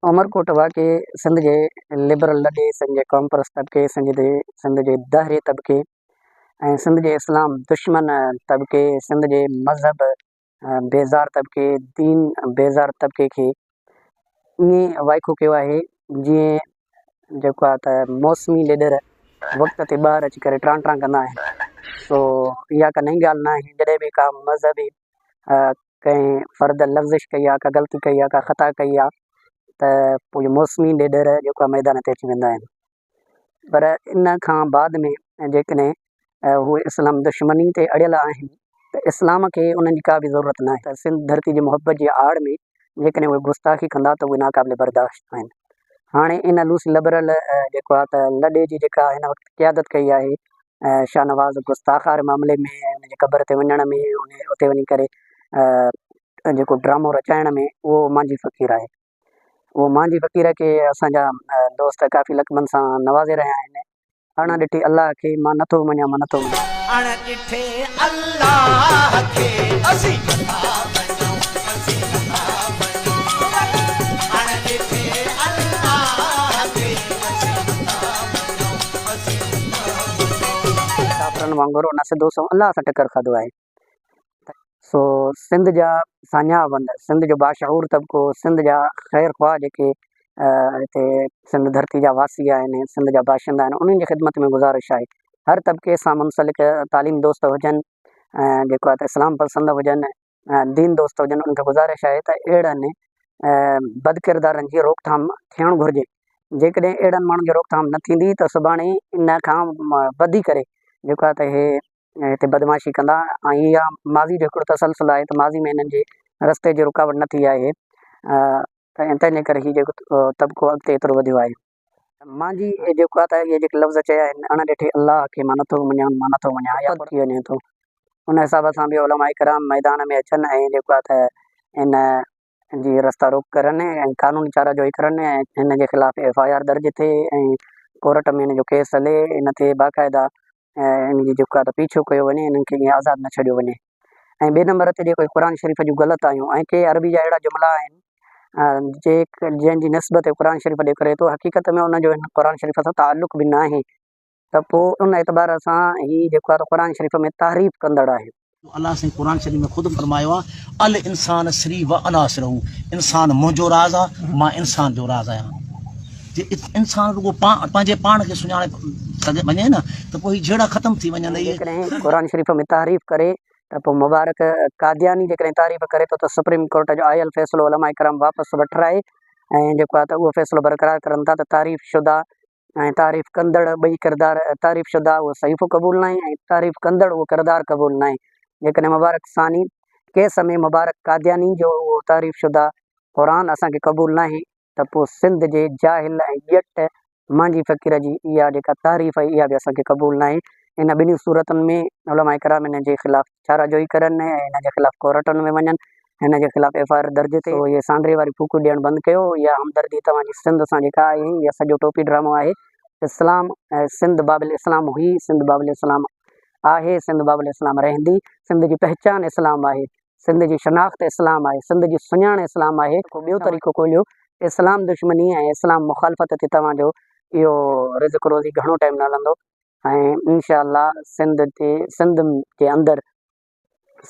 عمرڪوٽ واقعي سنڌ جي لبرل لڏي، سنڌ جي قومپرست طبقي، سنڌ جي دهري طبقي ۽ سنڌ جي اسلام دشمن طبقي، سنڌ جي مذهب بيزار طبقي، دين بيزار طبقي کي ائين وائکو ڪيو آهي جيئن جيڪو آهي ته موسمي ليڊر وقت تي ٻاهر اچي ڪري ٽران ٽران ڪندا آهن. سو اها ڪا نئين ڳالهه ناهي جڏهن به ڪا مذهبي ڪنهن فرد لغزش ڪئي آهي ڪا غلطي ڪئي آهي ڪا خطا ڪئي آهي ته پوء موسمي ليڊر جيڪو آهي ميدان تي اچي ويندا آهن پر ان کان بعد ۾ جيڪڏهن هو اسلام دشمني تي اڙيل آهن ته اسلام کي انهن جي ڪا به ضرورت ناهي ته سنڌ ڌرتي جي محبت جي آڙ ۾ جيڪڏهن اهي گستاخي ڪندا ته اهي ناقابل برداشت آهن هاڻي ان لوس لبرل جيڪو آهي ته لڏي جي جيڪا هن وقت قيادت ڪئي آهي شاهنواز گستاخ واري معاملي ۾ ۽ ان جي قبر تي وڃڻ ۾ ان اتي وڃي ڪري جيڪو ڊرامو رچائڻ ۾ اهو مانجهي فقير آهي اهو مانجهي فقير کي اسان جا دوست ڪافي لقبن سان نوازي رهيا آهن اڻ ڏٺي الله کي مان نٿو مڃان مان نٿو مڃان. اڻ ڏٺي الله کي اسين نٿا مڃون اسين نٿا مڃون اڻ ڏٺي الله کي اسين نٿا مڃون اسين نٿا مڃون. ڪافرن وانگر ان سڌو سنئون الله سان ٽڪر کاڌو آهي. سو سنڌ جا ساڃاهه وند، سنڌ جو باشعور طبقو، سنڌ جا خير خواهه جيڪي هتي سنڌ ڌرتي جا واسي آهن، سنڌ جا باشندا آهن، انهن جي خدمت ۾ گذارش آهي هر طبقي سان منسلڪ تعليم دوست هجن جيڪو آهي ته اسلام پسند هجن دين دوست هجن انهن کي گذارش آهي ته اهڙن بدڪردارن جي روڪٿام ٿيڻ گهرجي جيڪڏهن اهڙن ماڻهن جي روڪٿام نه ٿيندي ته سڀاڻي ان کان وڌي ڪري جيڪو آهي ته هي هتي بدمعاشي ڪندا ۽ اها ماضي جو هڪڙو تسلسل آهي ته ماضي ۾ هنن جي رستي جي رڪاوٽ نه ٿي آهي ۽ تنهن جي ڪري هي جيڪو طبقو اڳتي ايترو وڌيو آهي. مانجي جيڪو آهي ته اهي جيڪي لفظ چيا آهن اڻ ڏٺي الله کي مان نٿو مڃان مان نٿو مڃان يا ٿي وڃي ٿو ان حساب سان به علماء ڪرام ميدان ۾ اچن ۽ جيڪو آهي ته ان جي رستا روڪ ڪرن ۽ قانوني چارا جوئي ڪرن ۽ هن جي خلاف ايف I R درج ٿئي ۽ ڪورٽ ۾ هن جو ڪيس هلي ان تي باقاعده ان جي جيڪو آهي ته پيڇو ڪيو وڃي انهن کي ائين آزاد نه ڇڏيو وڃي ۽ ٻئي نمبر تي جيڪو قرآن شريف جون غلط آيون ۽ ڪي عربي جا اهڙا جملا آهن جي جنهن جي نسبت قرآن شريف ڏي ڪري ٿو حقيقت ۾ ان جو هن قرآن شريف سان تعلق به ناهي ته پوء ان اعتبار سان هي جيڪو آهي ته قرآن شريف ۾ تحريف ڪندڙ آهي. الله سائين قرآن شريف ۾ خود فرمايو آهي الانسان سري وانا سره انسان منهنجو راز آهي مان انسان جو راز آهيان جي انسان رڳو پنهنجي پاڻ کي سڃاڻي سگهي وڃي نه ته پوء هي جهيڙا ختم ٿي وڃن اهي. جيڪڏهن قرآن شريف ۾ تحريف ڪري ته پوء مبارڪ قادياني جيڪڏهن تحريف ڪري ٿو ته سپريم ڪورٽ جو آيل فيصلو علماء ڪرام واپس وٺرائي ۽ جيڪو آهي ته اهو فيصلو برقرار ڪرن ٿا ته تحريف شده ۽ تعريف ڪندڙ ٻئي ڪردار تعريف شده اهو صحيفو قبول ناهي ۽ تعريف ڪندڙ اهو ڪردار قبول ناهي جيڪڏهن مبارڪ ثاني ڪيس ۾ مبارڪ قادياني جو اهو تعريف شده قرآن اسان کي قبول ناهي ته پوء سنڌ جي جاهل ۽ ڄٽ مانجهي فقير جي اها جيڪا تعريف آهي اها به اسان کي قبول ناهي ان ٻنهي صورتن ۾ علماء ڪرام ان جي خلاف چارا جوئي ڪرن ۽ هن جي خلاف ڪورٽن ۾ وڃن هن جي خلاف ايف I R درج ٿئي. سو اهي سانڊري واري ڦوڪون ڏيڻ بند ڪيو اها همدردي توهان جي سنڌ سان جيڪا آهي اها سڄو ٽوپي ڊرامو آهي اسلام سنڌ بابل اسلام هئي سنڌ بابل اسلام آهي سنڌ بابل اسلام رهندي سنڌ جي پهچان اسلام آهي سنڌ جي شناخت اسلام آهي سنڌ جي سڃاڻ اسلام آهي ڪو ٻيو طريقو ڳوليو اسلام دشمني ۽ اسلام مخالفت تي توهان جو اهو رزق روزي گهڻو ٽائيم نه هلندو ۽ انشاء الله سنڌ تي سنڌ جي اندر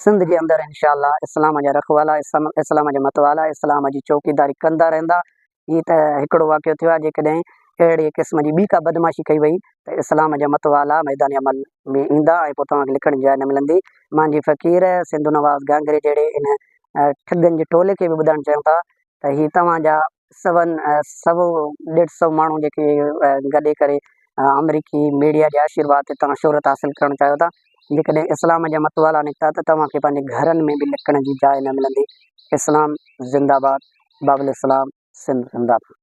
سنڌ جي اندر انشاء الله اسلام جا رکوالا اسلام جا متوالا اسلام جي چوڪيداري ڪندا رهندا هي ته هڪڙو واقعو ٿيو آهي جيڪڏهن اهڙي قسم جي ٻي ڪا بدمعاشي ڪئي وئي ته اسلام جا متوالا ميدان عمل ۾ ايندا ۽ پوء توهان کي لکڻ جي جاء نه ملندي مانجهي فقير سنڌو نواز گانگري جهڙي ان ٺڳن جي ٽولي کي به ٻڌائڻ چاهيون ٿا ته هي توهان جا سون سو ڏيڍ سو ماڻهو جيڪي گڏي ڪري آمريڪي ميڊيا جي آشيرواد تي توهان شهرت حاصل ڪرڻ چاهيو ٿا جيڪڏهن اسلام جا متوالا نڪتا ته توهان کي پنهنجي گهرن ۾ به لڪڻ جي جاء نه ملندي اسلام زنده باد بابل اسلام سنڌ زنده باد.